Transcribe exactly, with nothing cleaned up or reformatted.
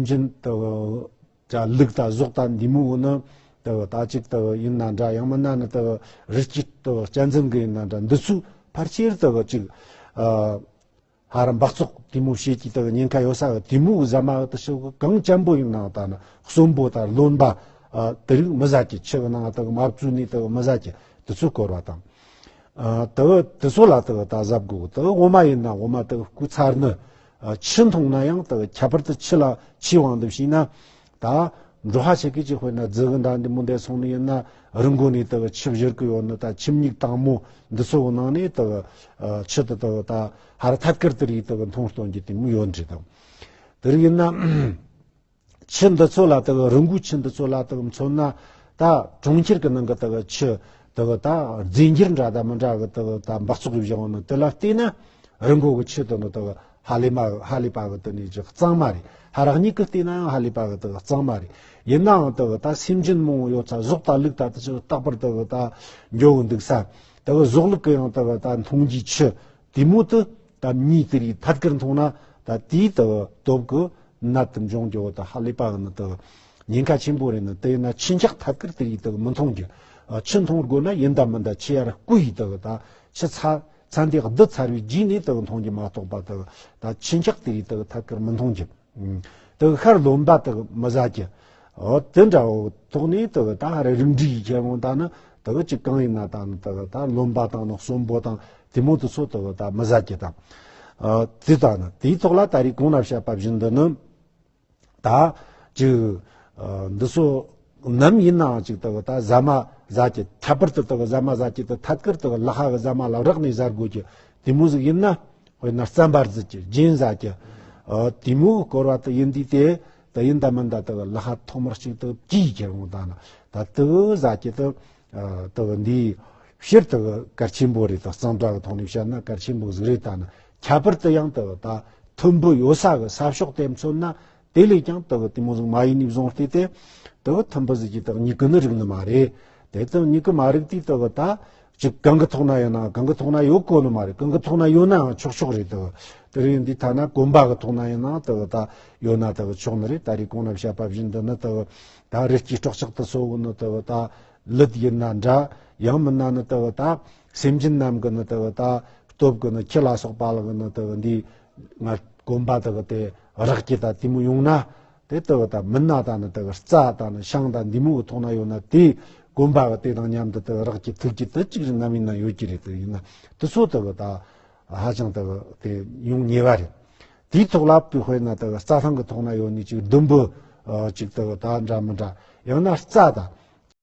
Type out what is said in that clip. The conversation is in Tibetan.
སྦྱིན་དག་ཅ་ལུག་དང་ཟོག་དང་འདི་མོ་ནི་དག་ད་ཅིག་དག་ཡིན་ན་འདྲ། ཡང་མིན་ན་ནི་དག་རི་སྐྱེས་དག་གཅན་གཟན་གི་ཡིན་ན་འདྲ། འདི་ཚོའི་ཕལ་ཆེར་དག་ཅིག་ཨ་ཧ་ར་འབག་བཙོག་དེ་མོ་བྱེད་ཀྱི་དག་ཉེན་ཁ་ཡོད་ས་གི་དེ་མོ་གི་ཟ་མ་གི་དུ་ཞིག་གི་གང་ཅན་པོ་ཡིན་ནའང་ད་ནི་གསོན་པོ་དང་རློན་པ་ཨ་དེ་རིགས་མི་ཟ་གི། ཆུ་གི་ནང་དག་མ་བཙོས་ནས་དག་མི་ཟ་གི། དེ་ཚོ་སྐོར་བ་དང་། ཨ་དེ་དེ་ཚོ་ལ་དེ་ད་གཟབ་དགོས། དེ་འོ་མ་ཡིན་ན་འོ་མ་དེ་སྐུ་ཚར་ནི། ཨ་ཆུ་འཐུང་ན་ཡང་དེ་ཁྱད་པར་དུ་ཆུ་ལ་ཆུའི་དབང་དུ་བྱས་ན། ད་འགྲོ་ཧ་ཆེ་གི་ཅིག་དཔེར་ན་རྫི་གི་འདྲ་འདི་མོ་འདས་སོང་ནི་ཡིན་ན། རི་མགོ་ནས་དེ་ཆུ་བཞུར་གི་ཡོད་ནི། ད་ཆུ་མིག་དྭངས་མོ་འདི་ཚོ་གི་ནང་ནས་དེ་ཨ་ཆུ་དེ་དེ་ད་ཧ་ར་ཐད་ཀར་དེ་རིགས་དེ་འཐུང་གཏོང་རྒྱུ་དེ་མོ་ཡོད་འདྲ་དང་། དེ་རིགས་ཡིན་ན། ཆུ་འདི་ཚོ་ལ་དག་རི་མགོའི་ཆུ་འདི་ཚོ་ལ་དག་མཚོན་ན། ད་གྲོང་ཁྱེར་གི་ནང་གི་དག་ཆུ་དག་ད་རྫས་འགྱུར་འདྲ་དང་མི་འདྲ་གི་དག་ད་འབག་བཙོག་གི་བཞག་ནི་དེ་ལ་བལྟས་ན། རི་མགོ་གི་ཆུ་དེ་ནི་དག་ཧ་ལས་མ་ཧ་ལས་པ་གི་དེ་ནི་ཅིག་གཙང་མ་རེད། ཧ་ར་གཉིས་ཀི་བལྟས་ན་ཡང་ཧ་ལས་པ་གི་དག་གཙང་མ་རེད། ཡིན་ནའང་དག་ད་སེམས་ཅན་མང་བོ་ཡོད་ས། ཟོག་དང་ལུག་དང་དེ་ཚོ་རྟག་པར་དག་ད་འགྱོ་གི་འདུག་ས། དག་ཟོག་ལུག་གི་ཡང་དག་ད་འཐུང་རྒྱུའི་ཆུ་དེ་མོ་དེ་ད་མིས་དེ་རིགས་ཐད་ཀར་འཐུང་ན། ད་དེའི་དག་སྟོབས་ཀྱིས་ནད་དེ་འབྱུང་རྒྱུ་བོ་ད་ཧ་ལས་པ་གི་ནི་དག་ཉེན་ཁ་ཆེན་པོ་རེད། ནི་དེ་ཡིན་ན་ཆུ་འཁྱག་ཐད་ཀར་དེ་རིགས་དག་མི་འཐུང་རྒྱུ། ཨ་ཆུ་འཐུང་དགོས་ན་ཡིན་ད་མིན་ད་ཆུ་ཡར་བསྐོལ་ཡི་དག་ད་ཆུ་ཚ་ཚ་འདི་བསྡུ་ཚར་བའི་རྗེས་ནས་དག་འཐུང་རྒྱུ་མ་གཏོགས་པ། དག་ད་ཆུ་འཁྱག་དེ་རིགས་དག་ཐད་ཀར་མི་འཐུང་རྒྱུ། དག་ཤར་རློན་པ་དག་མི་ཟ་རྒྱུ། འོ་དེ་འདྲ་བོ་ཐོག་ནས་དག་ད་ཧ་ར་རིགས་འདྲའི་ཁྱེར་འོང་ད་ནི་དག་ཅིག་གང་ཡིན་ན་ད་ནི་དག་ད་རློན་པ་དང་ནི་གསོན་པོ་དང་དེ་མོ་དེ་ཚོ་དག་ད་མི་ཟ་རྒྱུ་དང་། ཨ་དེ་ད་ནི་དེའི་ཐོག་ལ་ད་རེས་གོང་ན་བཤད་པ་བཞིན་དུ་ནི། ད་ཅིག་ཨ་འདི་ཚོ་ནམ་ཡིན་ནའང་ཅིག་དག་ད་ཟ་མ་ཟ་རྒྱུ། ཁྱད་པར་དུ་དག་ཟ་མ་ཟ་རྒྱུ་དེ་ཐད་ཀར་དག་ལ་ཧ་གི་ཟ་མ་ལ་རག་ནས་ཟ་དགོས་རྒྱུ་དེ་མོ་ཟིག་ཡིན་ན། དཔེར་ན་རྩམ་པ་བརྫིས་རྒྱུ། རྒྱན་ཟ་རྒྱུ། ཨ་དེ་མོ་སྐོར་བ་དེ་ཡིན་དུས་དེ་ད་ཡིན་ད་མིན་ད་དག་ལ་ཧ་ཐོག་མར་ཅིག་དག་གིས་ཁྱེར་འོང་ད་ནི་ད་དེ་ཟ་རྒྱུ་དེ་ཨ་དག་འདི་ཕྱིར་དག་གལ་ཆེན་པོ་རེད། དག་གཙང་སྦྲ་གི་ཐོག་ནས་བཤད་ན་གལ་ཆེན་པོ་ཟིག་རེད། ད་ནི་ཁྱད་པར་དུ་ཡང་དག་ད་ཐུམ་བུ་ཡོད་ས་གི་ས་ཕྱོགས་དེ་མཚོན་ན། དེ་ལས་ཀྱང་དག་དེ་མོ་ཟིག་མ་ཡིན་ནས་བཟུང་སྟེ་དེ་དག་ཐུམ་བུ་ཟིག་གི་དག་མྱི་གི་ནི་རིག་ནི་མ་རེད། དེ་དག་མྱི་གི་མ་རིག་དུས་དག་ད་ཅིག་གང་གི་ཐོག་ན་ཡིན་ན། གང་གི་ཐོག་ན་ཡོད་གོ་ནི་མ་རེད། གང་གི་ཐོག་ན་ཡོད་ནའང་ཆོག་ཆོག་རེད། དག་དེ་རེད། འདི་ཐ་ན་གོམ་པ་གི་ཐོག་ན་ཡིན་ན་དག་ད་ཡོད་ན་དག་ཆོག་ནི་རེད། ད་རེས་གོང་ན་བཤད་པ་བཞིན་དུ་ནི་དག་ད་རི་སྐྱེས་སྲོག་ཆགས་དེ་ཚོ་གི་ནི་དག་ད་ལུད་ཡིན་ན་འདྲ། ཡང་མིན་ན་ནི་དག་ད་སེམས་ཅན་རྣམས་གི་ནི་དག་ད་སྟོབས་གི་ནི་ཁྱི་ལ་སོགས་པ་ལ་གི་ནི་དག་འདི་ང་གོམ་པ་དག་དེ་རག་གི་ད་དེ་མོ་ཡོང་ན། དེ་དག་ད་མིན་ན་ད་ནི་དག་རྩྭ་ད་ནི་ཤིང་ད་འདི་མོ་གི་ཐོག་ན་ཡོད་ན། དེ་གོམ་པ་གི་དེ་དང་མཉམ་དུ་དག་རག་གི་ཐུག་གི་དེ་གཅིག་རེད། ནམ་ཡིན་ན་ཡོད་ཀྱི་རེད། དེ་ཡིན་ན་དེ་ཚོ་དག་ད་ཧ་ཅང་དག་དེ་ཡོང་ཉེ་བ་རེད། དེའི་ཐོག་ལ་དཔེ་དཔེར་ན་དག་རྩྭ་ཐང་གི་ཐོག་ན་ཡོད་ནི་ཅིག་ལྡུམ་བུ་ཨ་ཅིག་དག་ད་འདྲ་མི་འདྲ། ཡང་ན་རྩྭ་ད།